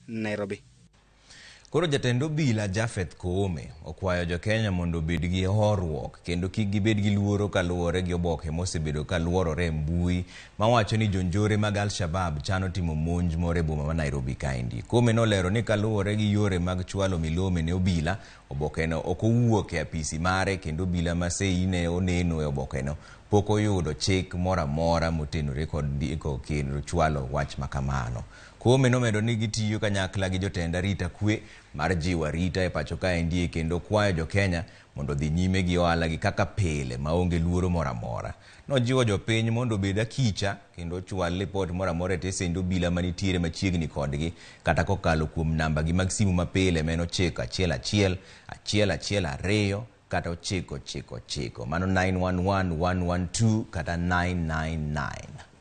Nairobi. Koro jatend obila Japheth Koome okwayo jokenya mondo obed gi horuok kendo kik gibed gi luoro kaluwore gi oboke mosebedo ka luorore e mbui mawacho ni jonjore mag Al-Shabaab chano timo monj moro e boma ma Nairobi kaendi. Koome nolero ni kaluwore gi yore mag chwalo milome ne obila, obokeno ok owuok e apisi mare kendo obila ma sei ne oneno e obokeno pok oyudo chik moro amora motenore kod ndiko kendo chwalo wach makamano. Koome nomedo ni gitiyo kanyakla gi jotend arita kwe mar jiwo arita e pacho kaendi kendo kwayo jokenya mondo odhi nyime gi ohala gi kaka pile maonge luoro moro amora. Nojiwo jopiny mondo obed akicha kendo ochwal lipot moro amora e tesend obila manitiere machiegni kodgi kata kokalo kuom namba gi mag simu mapile ma en 9 1 1 1 1 2 kata 9 9 9 mano 911 112 kata 999.